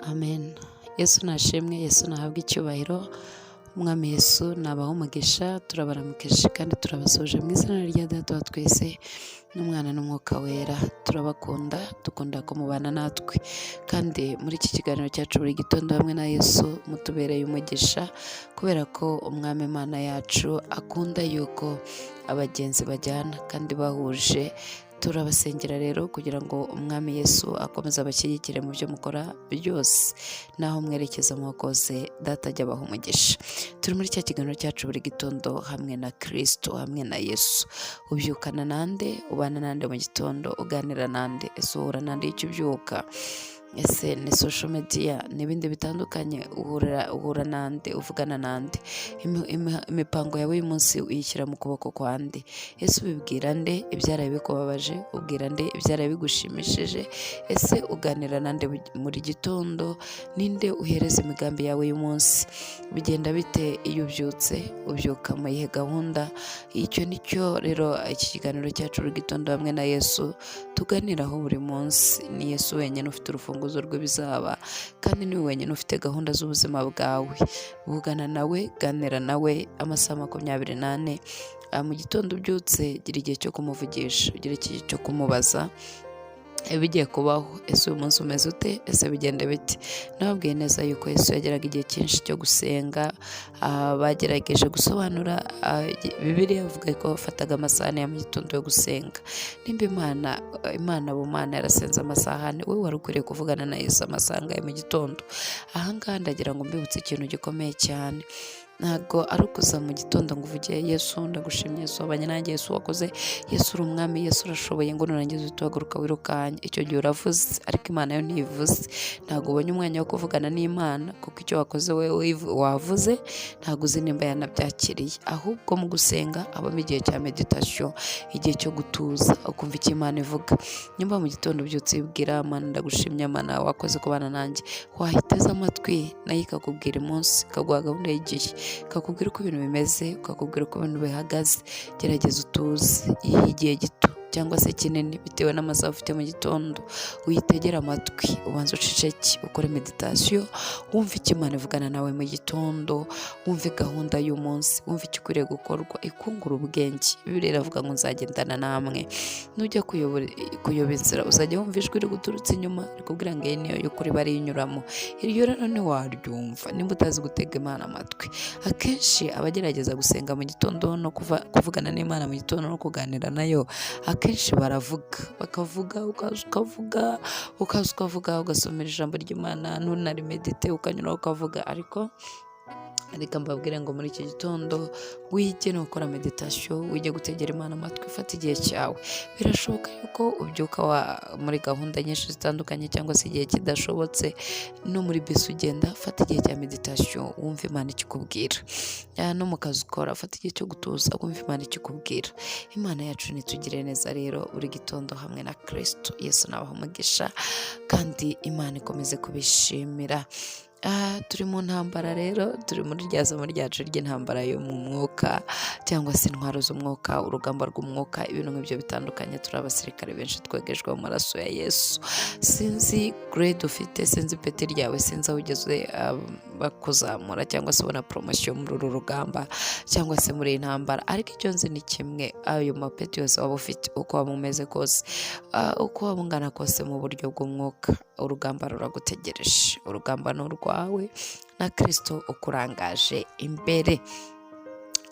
Amen. Yesu nashimwe, Yesu nahabwe icyubahiro, Umwami Yesu nabahe umugisha, turabaramukije kandi turabasuhuje mu izina rya Data wa twese n'Umwana n'Umwuka Wera. Turabakunda, dukunda ko mubana natwe, kandi muri iki kiganiro cyacu buri gitondo hamwe na Yesu mutubereye umugisha, kubera ko Umwami Imana yacu akunda yuko abagenzi bajyana kandi bahuje. Turabasengera rero kugira ngo Umwami Yesu akomeze abashyigikire mu byo mukora byose, naho mwerekeza mwakoze, Data ajya abaha umugisha. Turi muri cya kiganiro cyacu buri gitondo hamwe na Kristo, hamwe na Yesu. Ubyukana nande? Ubana nande mu gitondo? Uganira nande? Ese uhura nande icyo ubyuka? Ese ni social media n'ibindi bitandukanye? Uhura nande? Uvugana nande? Imipango yawe y'umunsi uyishyira mu kuboko kwa nde? Ese ubibwira nde ibyaraye bikubabaje? Ubwira nde ibyaraye bigushimishije? Ese uganira nande muri gitondo? Ninde uhereza imigambi yawe y'umunsi? Bigenda bite iyo ubyutse? Ubyuka mu yihe gahunda? Icyo ni cyo rero iki kiganiro cyacu buri gitondo hamwe na Yesu tuganiraho buri munsi. Ni Yesu wenyine ufite urufunguzo rw'ibizaba, kandi niwe wenyine ufite gahunda z'ubuzima bwawe. Vugana nawe, ganira nawe amasaha 24. Mu gitondo ubyutse, gira igihe cyo kumuvugisha, gira igihe cyo kumubaza ibigiye kubaho. Ese uyu munsi umeze ute? Ese bigenda bite? Nababwiye neza yuko Yesu yageraga igihe cyinshi cyo gusenga. Bagerageje gusobanura, Bibiliya ivuga ko bafataga amasaha 4 ya mu gitondo yo gusenga. Nimba Imana bumana yarasenze amasaha 4, wowe wari ukwiriye kuvugana na Yesu amasaha angahe mu gitondo? Ahangaha ndagira ngo mbibutse ikintu gikomeye cyane. Ntabwo ari ukuza mu gitondo ngo uvuge: "Yesu, ndagushimye, Yesu wabanye nanjye, Yesu wakoze, Yesu uri umwami, Yesu urashoboye," ngo nurangiza uhite uhaguruka wirukanke. Icyo gihe uravuze, ariko Imana yo ntivuze. Ntabwo ubonye umwanya wo kuvugana n'Imana, kuko icyo wakoze wowe wavuze, ntabwo uzi nimba yanabyakiriye. Ahubwo mu gusenga habamo igihe cya méditation, igihe cyo gutuza ukumva icyo Imana ivuga. Nimba mu gitondo ubyutse wibwira: "Mana, ndagushimye, Mana wakoze kubana nanjye," wahiteze amatwi nayo ikakubwira umunsi, ikaguha gahunda y'igihe, ikakubwira uko ibintu bimeze, ikakubwira uko ibintu bihagaze. Gerageza utuze, ihe igihe gito cyangwa se kinini bitewe n'amasaha ufite mu gitondo, witegere amatwi, ubanze uceceke, ukore méditation, wumve icyo Imana ivugana nawe mu gitondo, wumve gahunda y'umunsi, wumve icyo ukwiriye gukorwa, ikungura ubwenge. Bibiliya iravuga ngo: "Nzagendana namwe." Nujya kuyoba inzira, uzajya wumva ijwi riguturutse inyuma rikubwira ngo iyi niyo y'ukuri bariyinyuramo. Iryo rero ntiwaryumva nimba utazi gutega Imana amatwi. Akenshi abagerageza gusenga mu gitondo no kuvugana n'Imana mu gitondo no kuganira nayo, akenshi baravuga, bakavuga, ukaza ukavuga, ukaza ukavuga, ugasomera ijambo ry'Imana, ntunarimedite, ukanyura ukavuga. Ariko reka mbabwire ngo muri iki gitondo wige no gukora méditation, wige gutegera Imana amatwi, ufata igihe cyawe. Birashoboka yuko ubyuka muri gahunda nyinshi zitandukanye, cyangwa se igihe kidashobotse, no muri bisi ugenda, fata igihe cya méditation, wumve Imana ikikubwira. No mu kazi ukora, fata igihe cyo gutuza, wumve Imana ikikubwira. Imana yacu nitugire neza rero buri gitondo hamwe na Kristo. Yesu nabaha umugisha kandi Imana ikomeze kubishimira. Turi mu ntambara rero, turi muri rya somo ryacu ry'intambara yo mu mwuka, cyangwa se intwaro z'umwuka, urugamba rw'umwuka, ibintu nk'ibyo bitandukanye. Turi abasirikare benshi twegejwe mu maraso ya Yesu. Sinzi grade ufite, sinzi ipeti ryawe, sinzi aho ugeze bakuzamura cyangwa se ubona promotion muri uru rugamba cyangwa se muri iyi ntambara, ariko icyo nzi ni kimwe: ayo mapeti yose waba ufite, uko waba umeze kose, uko waba ungana kose mu buryo bw'umwuka, urugamba ruragutegereje. Urugamba ni urwawe na Kirisito ukurangaje imbere.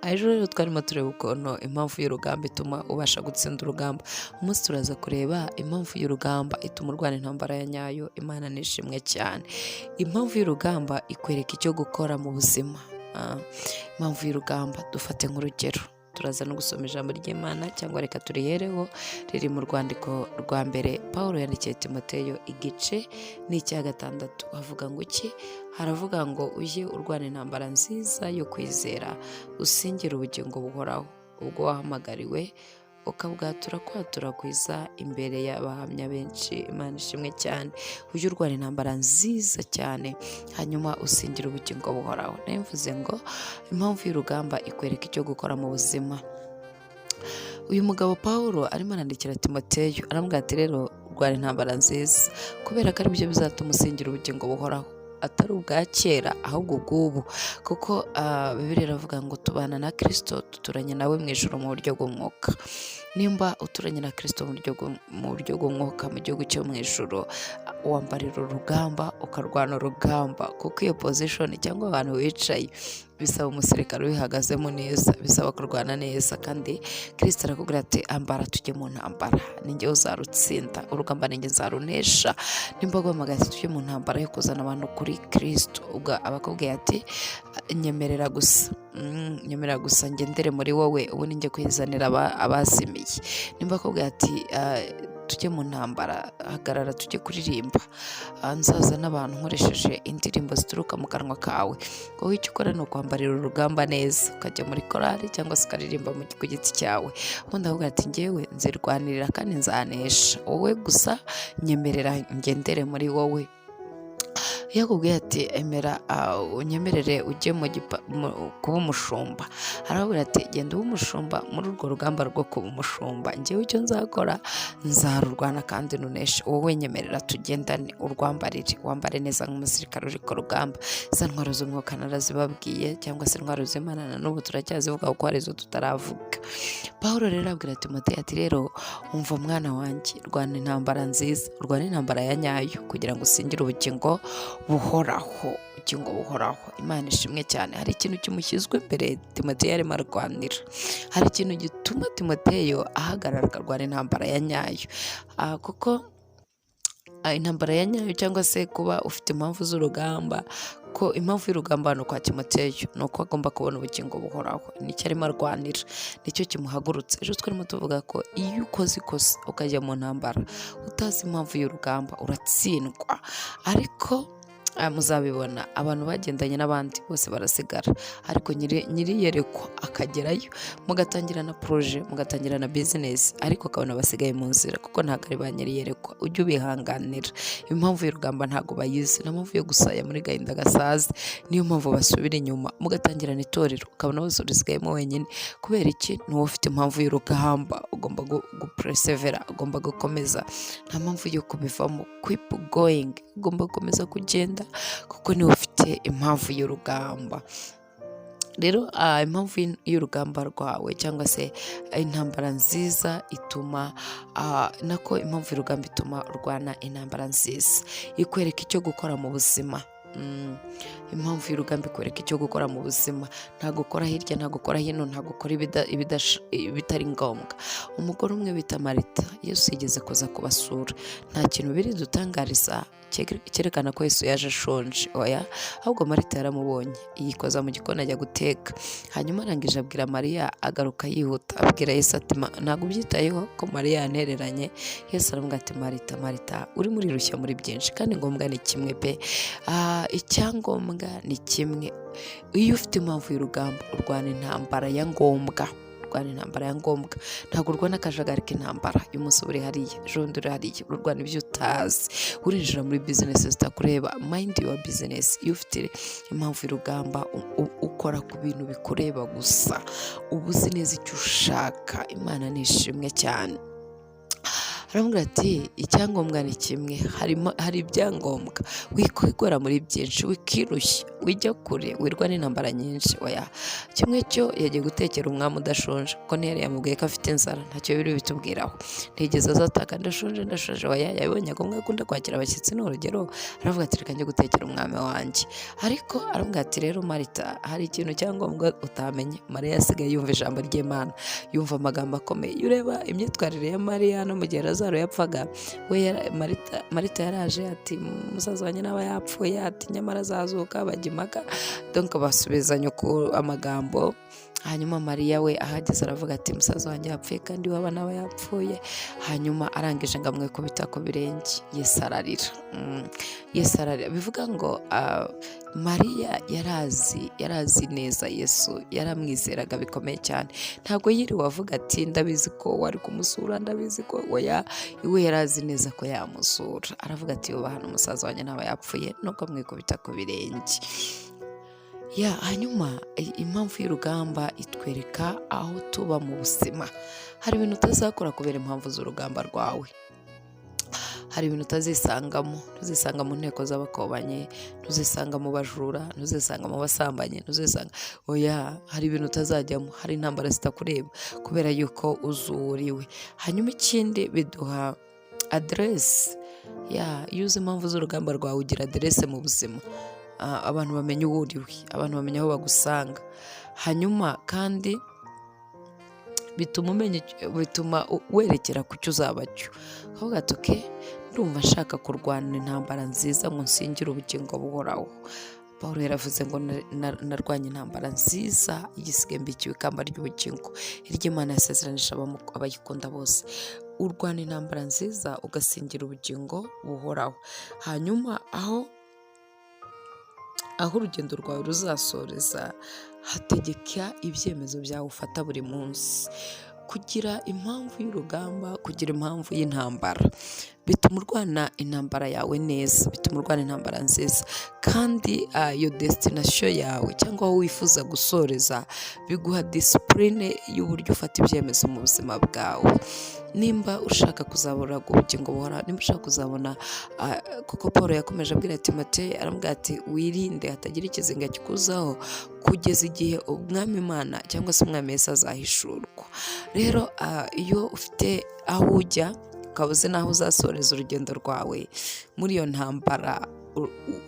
Ejo rero twarimo tureba ukuntu impamvu y'urugamba ituma ubasha gutsinda urugamba. Umunsi turaza kureba impamvu y'urugamba ituma urwana intambara ya nyayo. Imana nishimwe cyane. Impamvu y'urugamba ikwereka icyo gukora mu buzima. Impamvu y'urugamba, dufate nk'urugero, turaza no gusoma ijambo ry'Imana, cyangwa reka turihereho, riri mu rwandiko rwa mbere Paul yandikiye Timoteyo, igice ni icya 6. Havuga ngo iki? Haravuga ngo: "Ujye urwana intambara nziza yo kwizera, usingire ubugingo buhoraho, ubwo wahamagariwe ukabwatura kwatura kwiza imbere y'abahamya benshi." Imana ishimwe cyane. Ujye urwana intambara nziza cyane, hanyuma usingire ubugingo buhoraho. Nayo mvuze ngo impamvu y'urugamba ikwereka icyo gukora mu buzima. Uyu mugabo Paul arimo arandikira Timoteyo, aramubwira ati: "Rero Rwana intambara nziza, kubera ko aribyo bizatuma usingira ubugingo buhoraho, atari ubwa kera ahubwo ubw'ubu, kuko Bibiliya iravuga ngo tubana na Kirisito, duturanye nawe mu ijuru mu buryo bw'umwuka. Nimba uturanye na Kirisito mu buryo bw'umwuka mu gihugu cyo mu ijuru, wambarira urugamba, ukarwana urugamba, kuko iyo position cyangwa abantu wicaye bisaba umusirikare ubihagazemo neza, bisaba kurwana neza. Kandi Kirisito arakubwira ati: "Ambara tujye mu ntambara, ninjye uzarutsinda urugamba, ninjye nzarunesha." Nimba aguhamagaye ati: "Tujye mu ntambara yo kuzana abantu kuri Kirisito," ubwo aba akubwiye ati: "Nyemerera gusa, nyemerera gusa ngendere muri wowe, ubu ninjye kwizanira abazimiye." Nimba akubwiye ati: "Tujye mu ntambara, hagarara tujye kuririmba, nzaza n'abantu nkoresheje indirimbo zituruka mu kanwa kawe," wowe icyo ukora ni ukwambarira urugamba neza, ukajya muri korali cyangwa se ukaririmba ku giti cyawe. Ubundi avuga ati: "Ngewe nzirwanirira kandi nzanesha, wowe gusa nyemerera ngendere muri wowe." Iyo akubwiye ati: "Emera, unyemerere ujye kuba umushumba," arababwira ati: "Genda ube umushumba. Muri urwo rugamba rwo kuba umushumba, ngewe icyo nzakora nzarurwana kandi nuneshe. Wowe nyemerera tugendane, urwambarire, wambare neza nk'umusirikare uri ku rugamba." Za ntwaro z'umwuka narazibabwiye, cyangwa se intwaro z'Imana, na n'ubu turacyazivuga kuko hari izo tutaravuga. Pawulo rero abwira Timoteyo ati: "Rero umva mwana wanjye, rwana intambara nziza, urwana intambara ya nyayo kugira ngo usingire ubugingo buhoraho." Ubugingo buhoraho, Imana ishimwe cyane. Hari ikintu kimushyizwe imbere Timoteyo arimo arwanira, hari ikintu gituma Timoteyo ahagarara akarwana intambara ya nyayo, kuko intambara ya nyayo cyangwa se kuba ufite impamvu z'urugamba, ko impamvu y'urugamba hano kwa Timoteyo ni uko agomba kubona ubugingo buhoraho. Nicyo arimo arwanira, nicyo kimuhagurutse. Ejo twarimo tuvuga ko iyo ukoze ikosa ukajya mu ntambara utazi impamvu y'urugamba, uratsindwa. Ariko muzabibona, abantu bagendanye n'abandi bose barasigara, ariko nyiri yerekwa akagerayo. Mugatangira na projet, mugatangira na business, ariko ukabona basigaye mu nzira kuko ntabwo ari ba nyiri yerekwa. Ujye ubihanganira, impamvu y'urugamba ntabwo bayizi. Nta mpamvu yo gusaya muri gahinda gasaze, niyo mpamvu basubira inyuma. Mugatangirana itorero, ukabona bose urisigayemo wenyine. Kubera iki? Ni wowe ufite impamvu y'urugamba, ugomba guperesevera, ugomba gukomeza, nta mpamvu yo kubivamo. Keep going, ugomba gukomeza kugenda kuko niwe ufite impamvu y'urugamba. Rero impamvu y'urugamba rwawe cyangwa se intambara nziza ituma, nako impamvu y'urugamba ituma urwana intambara nziza, ikwereka icyo gukora mu buzima. Impamvu y'urugamba ikwereka icyo gukora mu buzima. Ntabwo ukora hirya, ntabwo ukora hino, ntabwo ukora ibitari ngombwa. Umugore umwe bita Marita, Yesu yigeze kuza kubasura. Nta kintu biri dutangariza cyerekana ko Yesu yaje ashonje, oya. Ahubwo Marita yaramubonye, yikoza mu gikoni ajya guteka, hanyuma arangije abwira Mariya, agaruka yihuta abwira Yesu ati: "Ntabwo ubyitayeho ko Mariya yantereranye?" Yesu aramubwira ati: "Marita, Marita, urimo urirushya muri byinshi, kandi ngombwa ni kimwe pe." Icyangombwa ni kimwe. Iyo ufite impamvu y'urugamba, urwana intambara ya ngombwa, urwana intambara ya ngombwa. Ntabwo urwana akajagari k'intambara. Uyu munsi uri hariya, ejo bundi uri hariya, urwana ibyo utazi, urinjira muri business zitakureba. Mind your business. Iyo ufite impamvu y'urugamba, ukora ku bintu bikureba gusa, uba uzi neza icyo ushaka. Imana ni ishimwe cyane. Aramubwira ati: "Icyangombwa ni kimwe, harimo, hari ibyangombwa. Wikwigora muri byinshi, wikirushya, wijya kure, wirwa n'intambara nyinshi, oya." Kimwe cyo yagiye gutekera umwami udashonje, kuko ntiyari yamubwiye ko afite inzara, ntacyo biri bitubwiraho. Ntigeze azataka: "Ndashonje, ndashonje," oya. Yabonye ko umwe akunda kwakira abashyitsi, ni urugero, aravuga ati: "Reka njye gutekera umwami wanjye." Ariko aramubwira ati: "Rero Marita, hari ikintu cyangombwa utamenye." Mariya yasigaye yumva ijambo ry'Imana, yumva amagambo akomeye. Iyo ureba imyitwarire ya Mariya no mu gihe Lazaro yapfaga, we Marita yaraje ati: "Musaza wanjye naba yapfuye," ati: "Nyamara azazuka." Bajya impaka, donc basubizanya uku amagambo. Hanyuma Mariya we ahageze aravuga ati: "Musaza wanjye yapfuye, kandi waba nawe yapfuye." Hanyuma arangije ngo amwikubita ku birenge, Yesu ararira. Yesu ararira, bivuga ngo Mariya yarazi neza Yesu, yaramwizeraga bikomeye cyane. Ntabwo yiriwe avuga ati: "Ndabizi ko wari kumusura, ndabizi ko," oya. Iwe yarazi neza ko yamusura. Aravuga ati: "Yubaha umusaza wanjye ntaba yapfuye," nuko amwikubita ku birenge. Ya hanyuma impamvu y'urugamba itwereka aho tuba mu buzima. Hari ibintu utazakora kubera impamvu z'urugamba rwawe. Hari ibintu utazisangamo. Ntuzisanga mu nteko z'abakobanyi, ntuzisanga mu bajura, ntuzisanga mu basambanyi, ntuzisanga, oya. Hari ibintu utazajyamo, hari intambara zitakureba kubera yuko uzuriwe. Hanyuma ikindi, biduha aderesi ya, iyo uzi impamvu z'urugamba rwawe, ugira aderese mu buzima. Abantu bamenya uwo uriwe, abantu bamenya aho bagusanga. Hanyuma kandi bituma umenya, bituma werekera ku cyo uzaba cyo, ukavuga ati: "Okay, ndumva nshaka kurwana intambara nziza ngo nsingire ubugingo buhoraho." Paul yaravuze ngo: "Narwanye intambara nziza, igisigaye mbikiwe ikamba ry'ubugingo, iryo Imana yasezeranije abayikunda bose." Urwana intambara nziza ugasingira ubugingo buhoraho. Hanyuma aho urugendo rwawe ruzasoreza hategeka ibyemezo byawe ufata buri munsi. Kugira impamvu y'urugamba, kugira impamvu y'intambara, bituma urwana intambara yawe neza, bituma urwana intambara nziza. Kandi iyo destination yawe cyangwa aho wifuza gusoreza biguha discipline y'uburyo ufata ibyemezo mu buzima bwawe. Nimba ushaka kuzabona ubugingo buhoraho, nimba ushaka kuzabona, kuko Paul yakomeje abwira Timoteyo, aramubwira ati: "Wirinde hatagira ikizinga kikuzaho kugeza igihe Umwami Imana cyangwa se Umwami Yesu azahishurwa." Rero iyo ufite aho ujya, ukaba uzi n'aho uzasoreza urugendo rwawe muri iyo ntambara,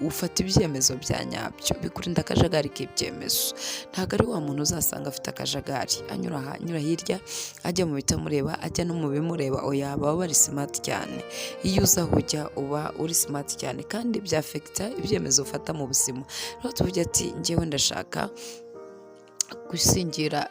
ufata ibyemezo bya nyabyo, bikurinda akajagari k'ibyemezo. Ntabwo ari wa muntu uzasanga afite akajagari, anyura aha, anyura hirya, ajya mu bitamureba, ajya no mu bimureba. Oya, baba bari smart cyane. Iyo uzi aho ujya, uba uri smart cyane, kandi byafekita ibyemezo ufata mu buzima. Rero tuvuge ati: "Njyewe ndashaka gusingira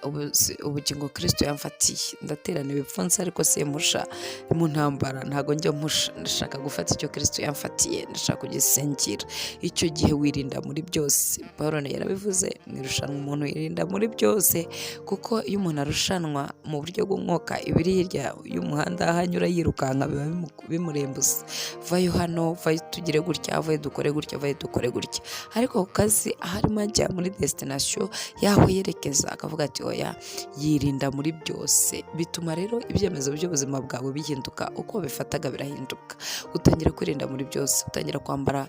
ubugingo Kirisito yamfatiye. Ndaterana ibipfunsi ariko simpusha mu ntambara, ntabwo njya mpusha. Ndashaka gufata icyo Kirisito yamfatiye, ndashaka kugisingira." Icyo gihe wirinda muri byose. Paul yarabivuze: "Mu irushanwa umuntu yirinda muri byose." Kuko iyo umuntu arushanwa mu buryo bw'umwuka, ibiri hirya y'umuhanda aho anyura yirukanka biba bimurembuza: vayo hano, vayo tugire gutya, vayo dukore gutya, vayo dukore gutya. Ariko ku kazi aho arimo ajya muri destination y'aho yerekeza, akavuga ati: "Oya." Yirinda muri byose. Bituma rero ibyemezo by'ubuzima bwawe bihinduka, uko wabifataga birahinduka. Utangira kwirinda muri byose, utangira kwambara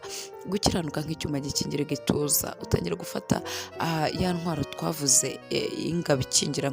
gukiranuka nk'icyuma gikingira igituza, utangira gufata ya ntwaro twavuze, y'ingabo ikingira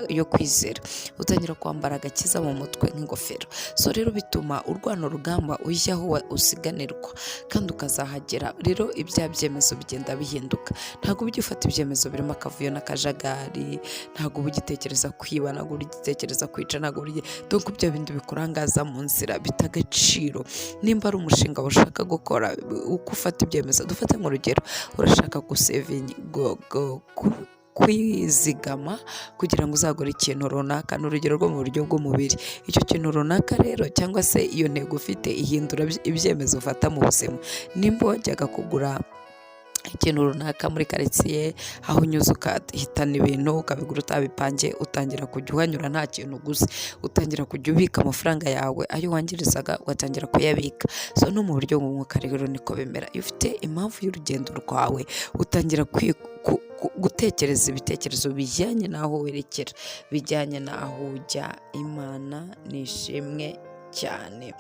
yo kwizera, utangira kwambara agakiza mu mutwe nk'ingofero. So rero bituma urwana urugamba ujya aho usiganirwa kandi ukazahagera. Rero ibya byemezo bigenda bihinduka. Ntabwo ujya ufata ibyemezo birimo akavuyo n'akajagari, ntabwo uba ugitekereza kwiba, ntabwo uba ugitekereza kwica, ntabwo uba donc bya bindi bikurangaza mu nzira bita agaciro. Nimba ari umushinga ushaka gukora, uko ufata ibyemezo, dufate nk'urugero, urashaka gusevinga, kwizigama kugira ngo uzagure ikintu runaka, ni urugero rwo mu buryo bw'umubiri. Icyo kintu runaka rero cyangwa se iyo ntego ufite ihindura ibyemezo ufata mu buzima. Nimba wajyaga kugura ikintu runaka muri karitsiye, aho unyuze ukahitana ibintu ukabigura utabipangiye, utangira kujya uhanyura nta kintu uguze, utangira kujya ubika amafaranga yawe, ayo wangirizaga ugatangira kuyabika. So no mu buryo bw'umwuka rero niko bimera. Iyo ufite impamvu y'urugendo rwawe, utangira gutekereza ibitekerezo bijyanye n'aho werekera, bijyanye n'aho ujya. Imana ni ishimwe cyane.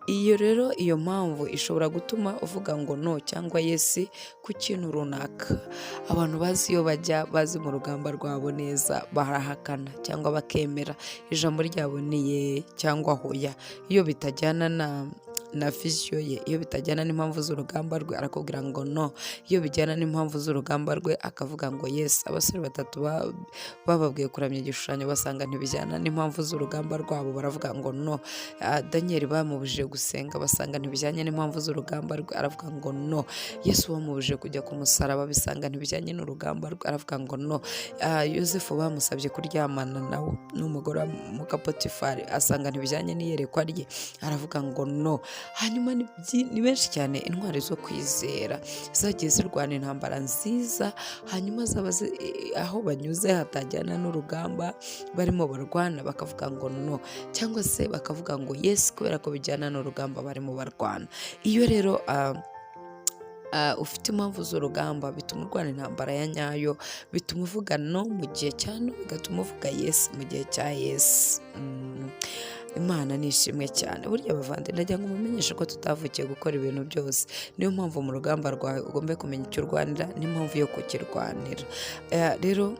Iyo rero iyo mpamvu ishobora gutuma uvuga ngo no cyangwa yes ku kintu runaka. Abantu bazi iyo bajya, bazi mu rugamba rwabo neza, barahakana cyangwa bakemera. Ijambo ryabo ni ye cyangwa hoya. Iyo bitajyana na vision ye, iyo bitajyana n'impamvu z'urugamba rwe, arakubwira ngo no. Iyo bijyana n'impamvu z'urugamba rwe, akavuga ngo yes. Abasore batatu bababwiye kuramya igishushanyo, basanga ntibijyana n'impamvu z'urugamba rwabo, baravuga ngo no. Daniel bamubujije gusenga, basanga ntibijyanye n'impamvu z'urugamba rwe, aravuga ngo no. Yesu bamubujije kujya ku musaraba, bisanga ntibijyanye n'urugamba rwe, aravuga ngo no. Yosefu bamusabye kuryamana nawe n'umugore wa muka Potifari, asanga ntibijyanye n'iyerekwa rye, aravuga ngo no. Hanyuma ni benshi cyane, intwari zo kwizera zagiye zirwana intambara nziza, hanyuma zaba aho banyuze hatajyana n'urugamba barimo barwana, bakavuga ngo no, cyangwa se bakavuga ngo yes kubera ko bijyana n'urugamba barimo barwana. Iyo rero ufite impamvu z'urugamba, bituma urwana intambara ya nyayo, bituma uvuga no mu gihe cya no, bigatuma uvuga yes mu gihe cya yes. Imana ni ishimwe cyane. Burya bavandi, ndagira ngo mumenyeshe ko tutavukiye gukora ibintu byose. Niyo mpamvu mu rugamba rwawe ugomba kumenya icyo urwanira n'impamvu yo kukirwanira. Rero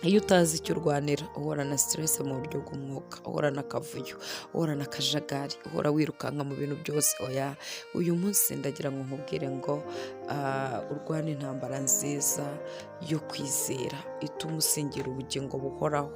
iyo utazi icyo urwanira, uhorana stress mu buryo bw'umwuka, uhorana akavuyo, uhorana akajagari, uhora wirukanka mu bintu byose. Oya, uyu munsi ndagira ngo nkubwire ngo urwane intambara nziza yo kwizera, itume usingira ubugingo buhoraho,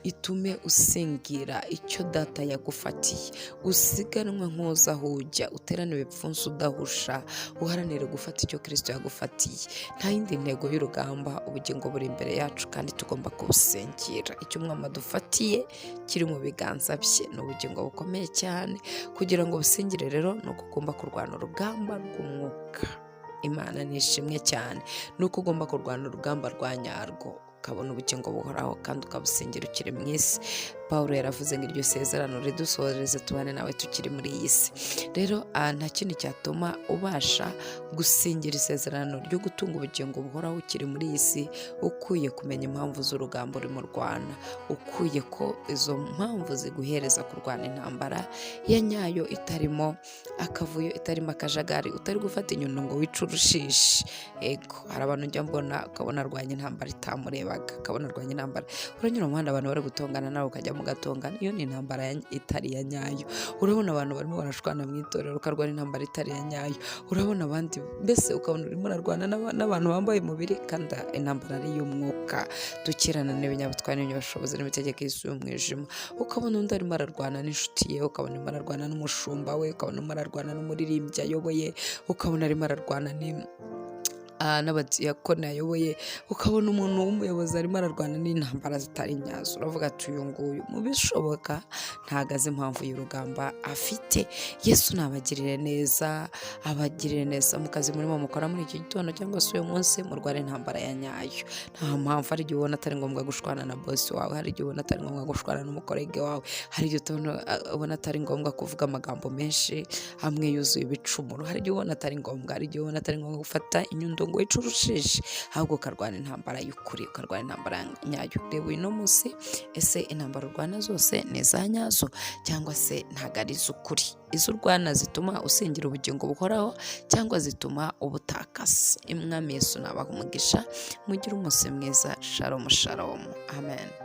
itume usingira icyo Data yagufatiye, usiganwe nk'uza aho ujya, uterane ibipfunsi udahusha, uharanire gufata icyo Kirisito yagufatiye. Nta yindi ntego y'urugamba, ubugingo buri imbere yacu kandi tugomba kubusingira. Icyo Umwami adufatiye kiri mu biganza bye ni ubugingo bukomeye cyane. Kugira ngo busingire rero, ni uko ugomba kurwana urugamba rw'umwuka. Imana ni ishimwe cyane. Ni uko ugomba kurwana urugamba rwa nyarwo, ukabona ubugingo buhoraho kandi ukabusingira ukiri mu isi. Paul yaravuze ngo iryo sezerano ridusohoreze tubane nawe tukiri muri iyi si. Rero nta kindi cyatuma ubasha gusingira isezerano ryo gutunga ubugingo buhoraho ukiri muri iyi si, ukwiye kumenya impamvu z'urugamba urimo urwana, ukwiye ko izo mpamvu ziguhereza kurwana intambara ya nyayo, itarimo akavuyo, itarimo akajagari, utari gufata inyundo ngo wice urushishi. Ego, hari abantu njya mbona, ukabona arwanya intambara itamurebaga, akabona arwanya intambara. Uranyura mu muhanda abantu bari gutongana, nawe ukajya mugatongana, iyo ni intambara itari iya nyayo. Urabona abantu barimo barashwana mu itorero, ukarwana intambara itari iya nyayo. Urabona abandi, mbese ukabona urimo urarwana n'abantu bambaye umubiri kandi intambara ari iy'umwuka, dukirana n'ibinyabutware n'ibinyabushobozi n'imitegeko y'isi y'umwijima. Ukabona undi arimo ararwana n'inshuti ye, ukabona arimo ararwana n'umushumba we, ukabona arimo ararwana n'umuririmbyi ayoboye, ukabona arimo ararwana n'abadiyakoni ayoboye, ukabona umuntu w'umuyobozi arimo ararwana n'intambara zitari nyazo. Uravuga ati uyu nguyu mu bishoboka ntabwo azi impamvu y'urugamba afite. Yesu nabagirire neza, abagirire neza mu kazi murimo mukora muri iki gitondo cyangwa se uyu munsi. Murwane intambara ya nyayo. Nta mpamvu, hari igihe ubona atari ngombwa gushwana na bosi wawe, hari igihe ubona atari ngombwa gushwana n'umucollègue wawe, hari igihe ubona atari ngombwa kuvuga amagambo menshi amwe yuzuye ibicumuro, hari igihe ubona atari ngombwa, hari igihe ubona atari ngombwa gufata inyundo ngo wice urushishi, ahubwo ukarwana intambara y'ukuri, ukarwana intambara nyayo. Reba uyu munsi, ese intambara urwana zose ni iza nyazo cyangwa se ntabwo ari iz'ukuri? Izo urwana zituma usingira ubugingo buhoraho cyangwa zituma ubutakaza? Umwami Yesu nabaha umugisha, mugire umunsi mwiza. Shalom, shalom, amen.